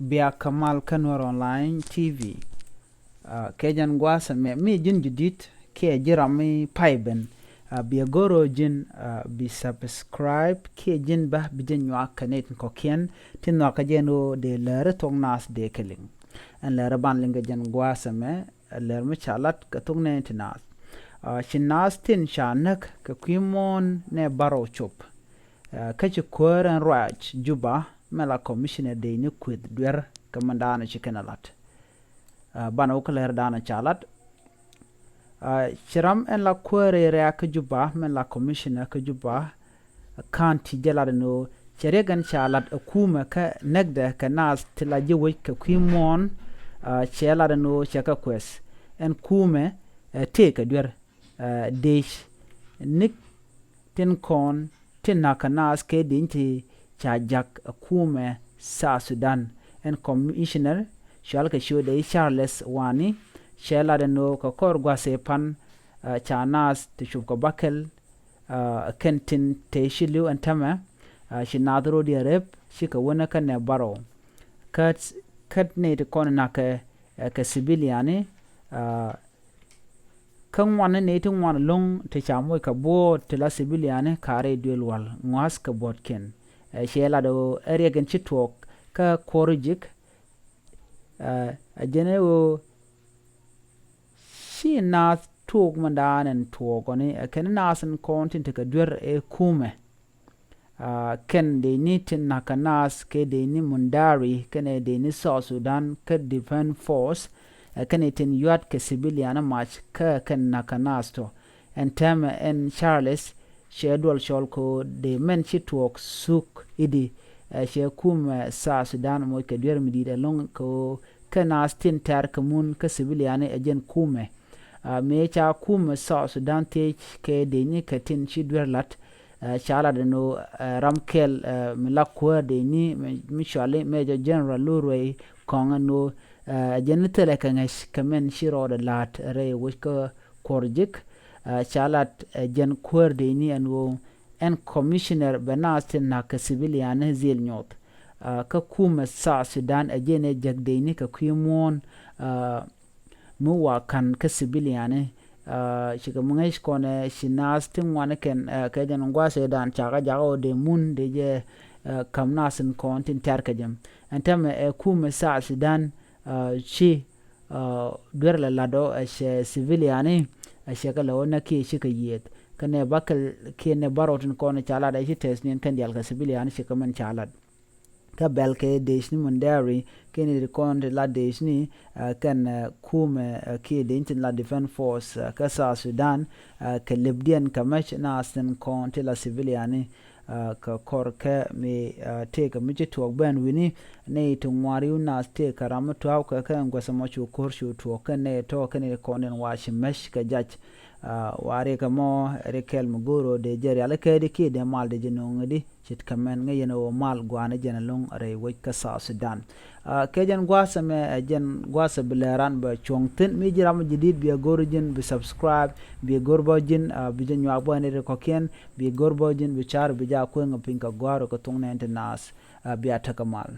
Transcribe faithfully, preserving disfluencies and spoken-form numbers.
Bia kä mal kä Nuer Online T V. Kɛ jɛn gua̱a̱th ɛmɛ mi ji̱n ji̱ di̱t kiɛ ji̱ ram mi pay ben, biɛ go̱r ɣöö ji̱n bi subscribe kiɛ ji̱n bä bi ji̱n nyuak kɛ nɛy tin kɔ̱kiɛn tin nhɔakä jɛ ɛn ɣöö dee läri thok naath dee kɛ liŋ. Ɛn läri ban liŋ kɛ jɛn gua̱a̱th ɛmɛ, lär mi ca lat kɛ thok nɛɛni ti naath. Ci naath tin ca näk kɛ kui̱ muɔ̱ɔ̱n nɛ bärɔw cop. Kä ci kuäär ɛn ruac Juba mɛ la commissioner dee ni kueth duer kɛ mɛn daanɔ ci kɛn a lat. Banɛ wä kä lär daanɔ ca lat. Ci ram ɛn la kuäär rɛ̈ɛ̈ kä Juba mɛ la commissioner kä Juba County jɛ lat ɛn ɣöö cɛ riɛk ɛn ca lat ɛ kumɛ kä näkdɛ kɛ naath ti la ji̱ wec kɛ kui̱ muɔ̱ɔ̱n. Cɛ lat ɛn ɣöö cɛ kɛ kuɛth ɛn kumɛ tëëkɛ duer. Dec ni tin kɔn tin na̱k kɛ naath kɛ dec ti ca jak ɛ kumɛ South Sudan. Ɛn commissioner cual kɛ ciötdɛ i̱ Charles Wani cɛ lat ɛn ɣöö kɛ kɔr gua̱th ëë pan ca naath ti cop kɛ bäkɛl kɛn tin te ci li̱w ɛn tämɛ. Ci naath ro̱diɛn rep cikɛ wänä kä nɛ bärɔw. Kä kä nɛy ti kɔn na̱kɛ kɛ civiliani. Kä ŋuan ni nɛy ti ŋuan lo̱ŋ ti ca moc kɛ buɔɔt ti la civiliani ka̱rɛ duël wal ŋua̱th kɛ buɔ̱tkiɛn. Ciɛ lat ɣöö ɛ riɛk in ci tuɔɔk kä kuɔr ji̱k. Ɛ jɛn ɛ ɣöö ci naath tuɔɔk mɛn daanɛ tuɔɔk ɔni ɛ kɛn naath in kɔn tin tekɛ duer ɛ kumɛ. Kɛn dee ni tin na̱k kɛ naath kɛ dee ni Mundari kɛn dee ni South Sudan kä Defense Force. Kɛn tin yuat kɛ civilian mac kä kɛn na̱k kɛ naath tɔ. Ɛn tɛmɛ ɛn Charles cɛ duɔl cɔl ko dee mɛn ci tuɔɔk thuk i̱di. Cɛ kumɛ South Sudan moc kɛ duer mi di̱i̱t ɛlɔ̱ŋ ko kɛ naath tin tɛr kɛ mun kä civilian ɛ jɛn kumɛ. Mëë ca kumɛ South Sudan thiec kɛ dee ni kɛ tin ci duer lat. Ca lat ɛn ɣöö ram kɛl mi la kuäär dee ni mi cuali Major General Lurway Kɔŋ ɛn ɣöö ɛ jɛn ni thilɛ kɛ ŋäc kɛ mɛn ci rɔɔdɛ la̱a̱t rɛy wec kä kuɔr ji̱k. Ca lat ɛ jɛn kuäär dee ni ɛn ɣöö ɛn commissioner bɛ naath tin na̱k kɛ civilian ni dhil nyoth. Kä kumɛ South Sudan ɛ jɛn ɛ jäk dee ni kɛ kui̱ muɔ̱ɔ̱n mi wa ka̱n kä civiliani. Cikɛ mi ŋäc kɔnɛ ci naath ti ŋuani kɛn kɛ jɛn gua̱a̱th ëë dan cakä jakä ɣöö dee mun dee jɛ ka̱m naath in kɔn tin tɛ̈r kɛ jɛ. Ɛn tɛmɛ ɛ kumɛ South Sudan ci duer lɛ lat ɔ ɛ cɛ civiliani ɛ cɛ kɛ lɛ ɣöö näk kiɛ cikɛ yiëëth kɛ nɛ bäkɛl kiɛ nɛ bärɔw tin kɔn ca lat ɛ ci tɛth niɛn kɛn diaal kɛ civiliani cikɛ mɛn ca lat. Kä bɛl kɛ dec ni Mundari kɛn ri kɔn ti la dec ni kɛn kumɛ kiɛ dec ni ti la Defense Force kä South Sudan kɛ lëpdiɛn kɛ mɛc naath tin kɔn ti la civiliani. Kɛ kɔr kɛ mi tëëkɛ mi ci tuɔɔk bɛn wi̱ni nɛy ti ŋuan ri̱w naath tëëkɛ ram mi tua̱a̱p kɛ kɛn guɛth ɛmɔ cu ko̱r cu tuɔɔk kɛn nɛy tɔ̱ kɛn ri kɔn in wa ci mɛc kɛ jac. Wa ri kɛ mɔ ri kɛl mi go̱o̱r ɣöö dee jɛ riali kɛ di kiɛ dee mal dee jɛ no̱o̱ŋ di. Ce̱tkɛ mɛn ŋäc yɛn ɣöö mal gua̱a̱ni jɛn ɛlɔ̱ŋ rɛy wec kä South Sudan. Kɛ jɛn gua̱a̱th ɛmɛ ɛ jɛn gua̱a̱th ɛ bi lɛ ran bɛ cuɔ̱ŋ thi̱n mi ji̱ ram ji̱ di̱t biɛ go̱r ji̱n bi subscribe biɛ go̱r bä ji̱n bi jɛ nyuak bä ni ri kɔ̱kiɛn biɛ go̱r bä ji̱n bi car bi ja kueŋ piny kɛ gua̱a̱r kɛ thuŋ nɛn ti naath. Bia tekɛ mal.